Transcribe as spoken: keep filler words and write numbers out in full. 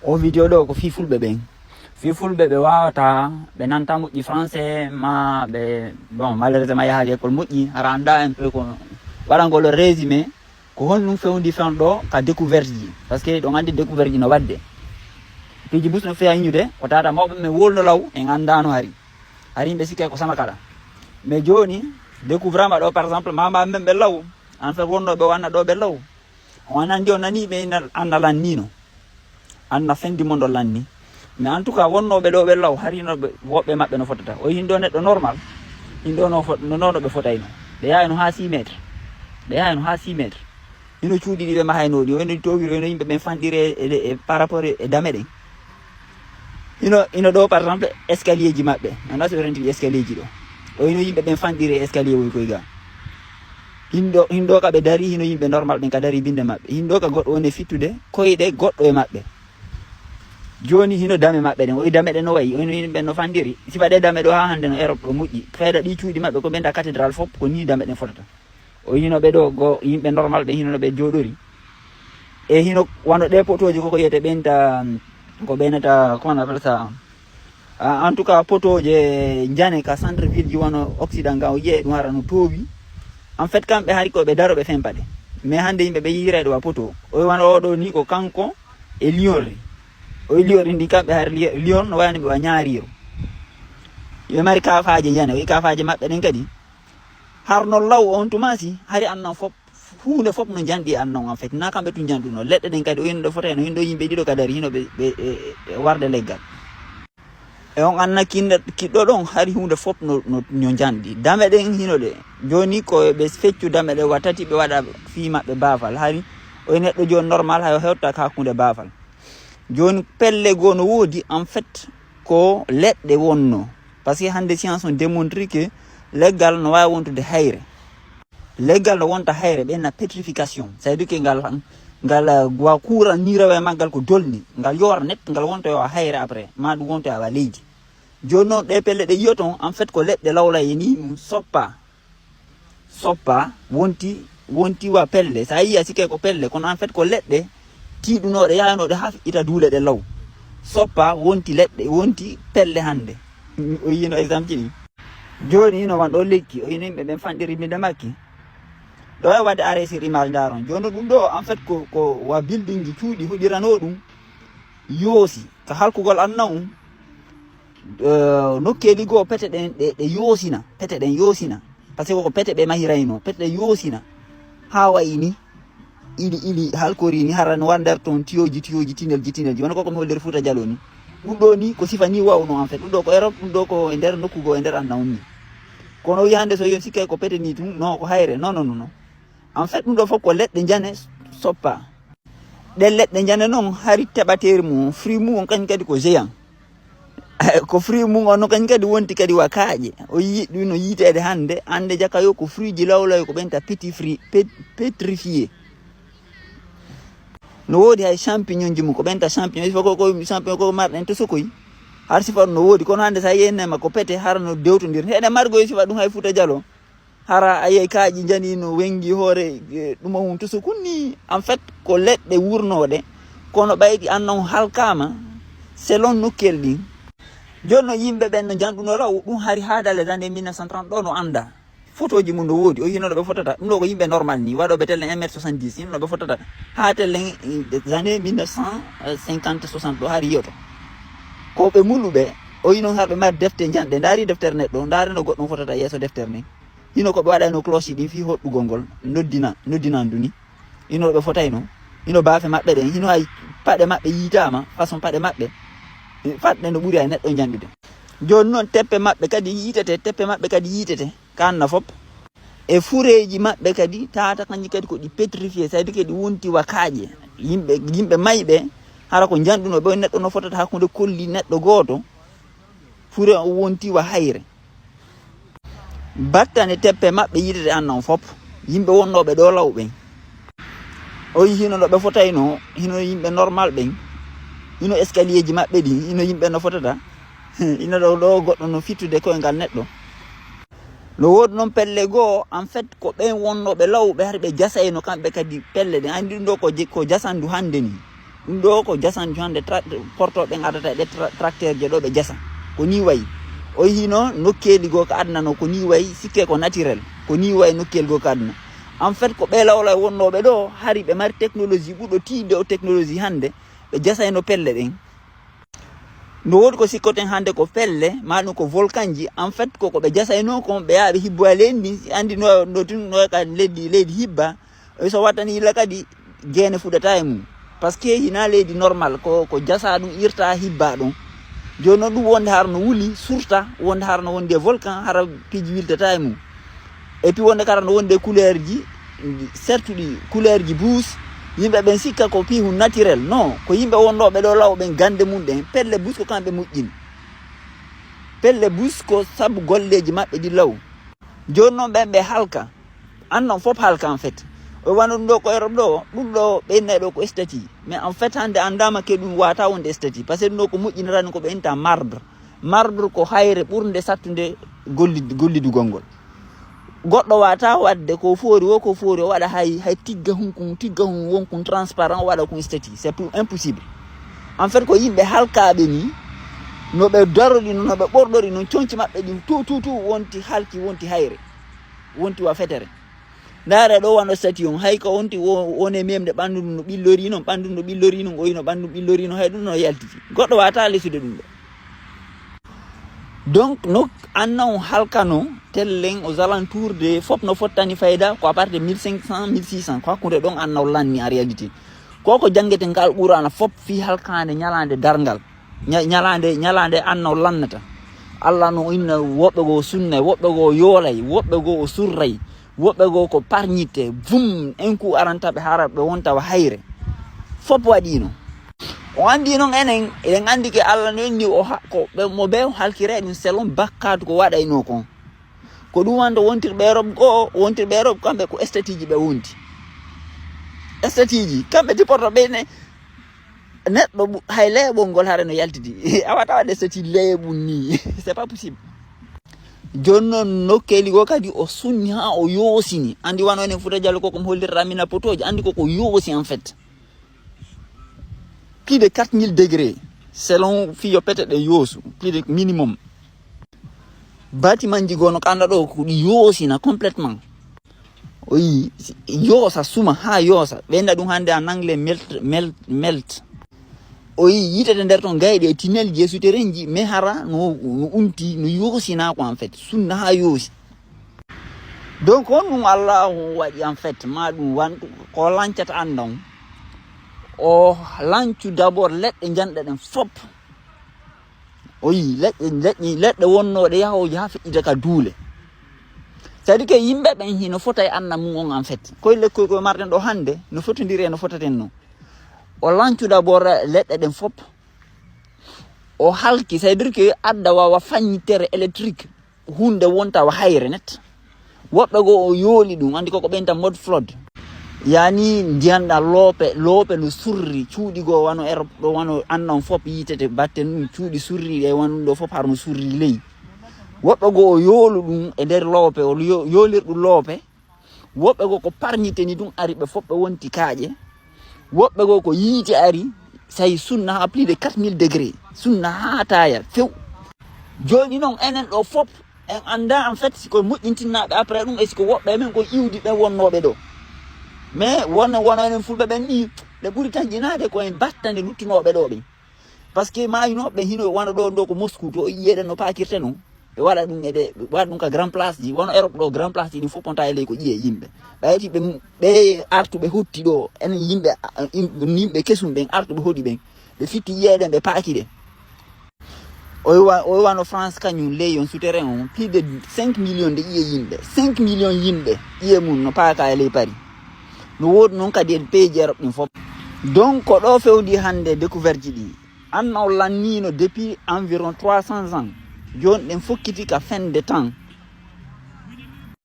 O video ɗo ko fii fulɓe ɓen. Fii fulɓe ɓe wawata, ɓe nanta moƴƴi français, ma ɓe, bon, malheureusement yahaali école moƴƴi, hara anda un peu ko waɗangol résumé, ko honɗum fewndi fen ɗo ka découverte ji. Parce que ɗon andi découverte ji no waɗde. Piiji bus no feewa hiñude, ko tata mawɓe men wolno law, en andano hari. Hari yimɓe sikke ko sama kala. Mais joni, découvrama ɗo, par exemple, mama men ɓe law, en fait wonno ɓe wanna ɗo ɓe law. On andi, on nani ɓe ina, anna lannino. Anna fendi mon ɗo lanni. Mais en tout cas, wonnoɓe ɗo ɓe law, hari no ɓe, woɓɓe maɓɓe no fotata. O hin ɗo neɗɗo normal, hin ɗo no fot-, no, no, no ɓe fotayno. Ɓe yahayno ha six mètres. Ɓe yahayno ha six mètres. Hino cuuɗi ɗi ɓe mahayno ɗi, o hino towiri, o hino yimɓe ɓen fanɗiri e, e, e, par rapport e, e dame ɗen. Hino, hino ɗo, par exemple, escalier ji maɓɓe. Nana so ɓe rentiri escalier ji ɗo. O hino yimɓe ɓen fanɗiri e escalier woy koy ga. Hindo, hindo ka ɓe dari, hino yimɓe normal ɓen ka dari binde maɓɓe. Hindo ka goɗɗo woni e fittude koyɗe goɗɗo e maɓɓe. Joni hino dame maɓɓe ɗen, o yi dame ɗen no wayi, o hino yimɓe no fanɗiri. Sifa ɗe dame ɗo ha hande no Europe ɗo moƴƴi. Fayda ɗi cuuɗi maɓɓe ko ɓe nda cathédrale fop, ko ni dame ɗen fotata. O hino ɓe ɗo go yimɓe normal ɓe hino no ɓe jooɗori. E hino wano ɗe potoji koko yiyete ɓen ta, ko ɓeynata, comment on appelle ça? Ah, en tout cas, potoje njane ka centre ville ji wano Occident ga, o yi'e ɗum hara no toowi. En fait, kamɓe hari ko ɓe daro ɓe fempa ɗe. Mais hande yimɓe ɓe yiiray ɗo wa poto. O wano o ɗo ni ko kanko e Lyon ri. O e Lyon ri ndi kamɓe hari Lyon, Lyon no wayani ɓe wa ñaariro. Ɓe mari kafaje njane, o yi kafaje maɓɓe ɗen kadi. Har no law on tumasi, hari annan fop, huunde fop no njanɗi annan en fait. Na kamɓe tun njanɗuno. Leɗɗe ɗen kadi o yino ɗo fota hen, o yino ɗo yimɓe ɗiɗo ka dari, hino ɓe, ɓe, e, e warde leggal. E on anna kinɗo, kiɗɗo ɗon, hari huunde fop no, no, no njanɗi. Dame ɗen hino ɗe. Joni ko ɓe feccu dame ɗe wa tati ɓe waɗa fii maɓɓe baafal. Hari o e neɗɗo joni normal, hay o hewta ka hakkunde baafal. Joni pelle goo no woodi, en fait, ko leɗɗe wonno. Parce que hande science on démontre que leggal no wawi wontude hayre. Leggal no wonta hayre, ɓe na pétrification. Ça veut dire que ngal, ngal, uh, wa courant ni rewa e maggal ko dolni. Ngal yora net, ngal wonta yo hayre après. Ma ɗum wonta yo leydi. Joni noon ɗe pelle ɗe yiyoton, en fait, ko leɗɗe lawlaye ni ɗum soppa. Soppa, wonti, wonti wa pelle. Sa yiya sikke ko pelle, kono en fait ko leɗɗe tiiɗunoɗe, yahanooɗe ha ita duule ɗe law. Soppa, wonti leɗɗe, wonti pelle hande. O yino exemple ni. Joni hino wan ɗo lekki, o yino yimɓe ɓen fanɗiri binde makki. Ɗo e wadde arrêt sur image ndaron. Joni ɗum ɗo, en fait, ko, ko wa building ji cuuɗi huɗirano ɗum. Yoosi, ka halkugol annan um. Eh, nokkeeli goo pete ɗen, ɗe, ɗe yoosina, pete ɗen yoosina. Parce que ko pete ɓe mahirayno, pete ɗen yoosina. Ha wayi ni, ili, ili halkori ni, hara no wa nder ton tiyoji, tiyoji, tinelji, tinelji. Wona ko ko mi hollir Fuuta Jaloo ni. Ɗum ɗo ni, ko sifa ni wawno, en fait. Ɗum ɗo ko Europe, ɗum ɗo ko e nder nokku goo, e nder anna on ni. Kono wi hande so yon sikkay ko pete ni tun, no, ko hayre. Non, non, non, non. En fait, ɗum ɗo fof ko leɗɗe njane soppa. Ɗen leɗɗe njane noon, hari teɓateeri mum, fruit mum on kañum kadi ko géant. Ko fruit mum on no kañum kadi wonti kadi wa kaaƴe. O yi-, ɗum no yiiteede hannde, hannde jaka yo ko fruit ji lawlaw ko ɓenta petit fruit, pet-, pétrifié. No woodi hay champignon ji mum, ko ɓenta champignon, il faut ko, ko champignon ko marɗen to sokoy. Har sifa ɗum no woodi, kono hannde sa yennema ko pete, hara no dewtondir. Heɗe margo e sifa ɗum hay Fuuta Jaloo. Hara a yiyay kaaƴi njani no wengi hoore, e, ɗum on to so kunni. En fait, ko leɗɗe wurnooɗe, kono ɓayɗi anna on halkaama, selon nokkel ɗin. Jooni no yimɓe ɓen no njanɗuno law, ɗum hari haa dans les années mille neuf cent trente ɗo no annda. Photoji mum no woodi, o yino no ɓe fotata. Ɗum ɗo ko yimɓe normal ni, waɗooɓe tellen un mètre soixante-dix, yino no ɓe fotata. Haa tellen, eh, des années mille neuf cent cinquante, soixante ɗo hari yiyoto. Ko ɓe muluɓe, o yino har ɓe mari defte njanɗe, ndaari deftere neɗɗo, ndaari no goɗɗum fotata yeeso deftere nden. Hino ko ɓe waɗayno cloche ɗin fii hoɗɗugol ngol, noddina, noddinan ndu ni. Hino ɓe fotayno, hino baafe maɓɓe ɗen, hino hay paɗe maɓɓe yiitaama, façon paɗe maɓɓe, eh, faɗɗe no ɓuri hay neɗɗo njanɗude. Jooni noon teppe maɓɓe kadi yiitete, teppe maɓɓe kadi yiitete, ka anna fop. E fureeji maɓɓe kadi, tata kanji kadi ko ɗi pétrifié, c'est-à-dire que ɗi wonti wa kaaƴe. Yimɓe, yimɓe mayɓe, hara ko njanɗuno ɓe, neɗɗo no fotata hakkunde kolli neɗɗo gooto, fure on wonti wa hayre. Battane teppe maɓɓe yiitete anna on fop, yimɓe wonnooɓe ɗo law ɓen. O yi hino no ɓe fotayno, hino yimɓe normal ɓen, hino escalier ji maɓɓe ɗin, hino yimɓe no fotata, hino ɗo, ɗo goɗɗo no fittude koyngal neɗɗo. No woodi noon pelle goo, en fait, ko ɓen wonnooɓe law, ɓe hari ɓe jasayno kamɓe kadi pelle ɗen. Anndi ɗum ɗo ko je-, ko jasandu hannde ni. Ɗum ɗo ko jasanjo hannde tra- portooɓe ngadata e ɗe tra- tracteur je ɗo ɓe jasa. Ko ni wayi. O yii noon nokkeeli goo ko aduna no ko ni wayi, sikke ko naturel. Ko ni wayi nokkeeli goo ko aduna. En fait, ko ɓee lawlaw wonnooɓe ɗo, hari ɓe mari technologie ɓurɗo tiiɗde o technologie hannde, ɓe jasayno pelle ɗen. No woodi ko sikkoten hannde ko pelle, maa ɗum ko volcan ji. En fait, ko ko ɓe jasayno kon, ɓe yaha ɓe hibboya leydi ndin, si anndi no, no tun no ka leydi, leydi hibba. E so wattani illa kadi, geene fuɗata e mum. Parce que hina leydi normal, ko, ko jasa ɗum, irta, hibba ɗum. Jooni noon ɗum wonde hara no wuli, surta, wonde hara no wondi e volcan, hara piiji wiltata e mum. Et puis wonde kara no wondi e couleur ji sertuɗi, couleur ji bus. Yimɓe ɓen sikka ko piihun naturel. Non, ko yimɓe wonnooɓe ɗo law ɓen gande mum ɗen, pelle bus ko kamɓe moƴƴini. Pelle bus ko sabu golleeji maɓɓe ɗi law. Jooni noon ɓen ɓe halka. An noon fof halka en fait. O wano ɗum ɗo ko Europe ɗo, ɗum ɗo ɓe innay ɗo ko statue. Mais en fait hannde anndaama ke ɗum wata wonde statue. Parce que ɗum ɗo ko moƴƴinata ɗum ko ɓe innta marbre. Marbre ko hayre ɓurnde sattude golli-, gollidugol ngol. Goɗɗo wata waɗde ko foori wo, ko foori o waɗa hay, hay tigga hun kun, tigga hun won kun transparent, o waɗa kun statue. C'est plus impossible. En fait, ko yimɓe halkaaɓe ni, no ɓe darorino, no ɓe ɓorɗori non, conci maɓɓe ɗin, tu, tu, tu, wonti halki, wonti hayre, wonti wa fetere. Ndaara ɗo wano statue on, hay ko wonti wo-, wone memde ɓanndu ndu no ɓillori non, ɓanndu ndu no ɓillori non, o yino ɓanndu ɓillori non, hay ɗum no yaltiti. Goɗɗo wata lesude ɗum ɗo. Donc, no anna on halkano, tellen aux alentours de fof no fottani fayda, ko à partir de mille cinq cents, mille six cents, ko hakkunde ɗon anna on lanni en réalité. Ko ko janngeten ngal Qur'aana fof fii halkaande ñalaande darngal. Ña-, ñalaande, ñalaande anna on lannata. Allah no inna woɓɓe goo sunnay, woɓɓe goo yoolay, woɓɓe goo o surray, woɓɓe goo ko parñitte, vum, en ku aranta ɓe hara ɓe wonta wa hayre. Fof waɗiino. O anndi noon enen, eɗen anndi ke Allah no inni o ha-, ko ɓe, mo ɓe o halkira e ɗum selon bakkaatu ko waɗaynoo kon. Ko ɗum wonto wontirɓe Europe goo, wontirɓe Europe kamɓe ko statue ji ɓe wondi. Statue ji, kamɓe tipoto ɓe ne, neɗɗo bu-, hay leeɓol ngol hare no yaltiti. A wata waɗde statue leeɓol ni. C'est pas possible. Jooni noon nokkeeli goo kadi o sunni haa o yoosini. Anndi wano enen Fuuta Jallo ko ko mo hollirta mina potooji, anndi ko ko yoosi en fait. Plus de quatre mille degrés, selon fii yo pete ɗe yoosu, plus de minimum. Bâtiment ji goo no kanda ɗo ko ɗi yoosina complètement. O yi, yoosa suma haa yoosa. Ɓe nda ɗum hannde en anglais melt, melt, melt. O yi, yitete nder ton gayɗe e tunnel ji e souterrain ji, mais hara no, no unti, no yoosina ko en fait, sunna haa yoosi. Donc, on ɗum Allahu waɗi en fait, ma ɗum wan ko lancata andan. O lancu d'abord leɗɗe janɗe ɗen fof. O yi leɗɗe, leɗɗe, leɗɗe wonnooɗe yahooje haa feƴƴita ka duule. C'est-à-dire que yimɓe ɓen hino fota e anna mum on en fait. Koye lekkoy koye marɗen ɗo hannde, no fotondiri e no fotaten no. O lancu d'abord leɗɗe ɗen fof. O halki, c'est-à-dire que adda wawa faññitere électrique. Hunde wonta wa hayre net. Woɓɓe goo o yooli ɗum, anndi koko ɓeynta mode flood. Yani ndiyan ɗan loope, loope no surri, cuuɗi goo wano Europe ɗo, wano annan fof yitete batte ɗum, cuuɗi surri e wano ɗum ɗo fof har no surri ley. Woɓɓe goo o yoolu ɗum e nder loope, o yo-, yoolirɗum loope. Woɓɓe goo ko parñitte ni ɗum ari ɓe fof ɓe wonti kaaƴe. Woɓɓe goo ko yiite ari, say sunna haa plus de quatre mille degrés. Sunna haa taaya, few. Jooni noon enen ɗo fof, en anndaa en fait si ko moƴƴintinnaaɓe après ɗum, e si ko woɓɓe e men ko iwdi ɓen wonnooɓe ɗo. Mais won, won enen fulɓe ɓen ni, ɓe ɓuri taƴƴinaade ko en battande luttunooɓe ɗo ɓen. Parce que maayunooɓe ɓen hino wano ɗo, ɗo ko Moscou, to yiyeɗen no paakirte non. Ɓe waɗa ɗum e ɓe, ɓe waɗa ɗum ka grand place ji, wano Europe ɗo grand place ji ɗin fof ponta e ley ko ƴiye yimɓe. Ɓayti ɓe, ɓe artuɓe hotti ɗo, enen yimɓe, yimɓe kesum ɓen artuɓe hoɗi ɓen. Ɓe fitti ƴiye ɗen, ɓe paaki ɗen. O wa-, o wano France kañum ley on souterrain on, plus de cinq millions de ƴiye yimɓe. Cinq millions yimɓe, ƴiye mum no paaka e ley Paris. No woodi noon kadi e pays ji Europe ɗin fof. Donc, ko ɗo fewndi hannde découverte ji ɗi. Anna o lanniino depuis environ trois cents ans. Jooni ɗen fokkiti ka fin de temps.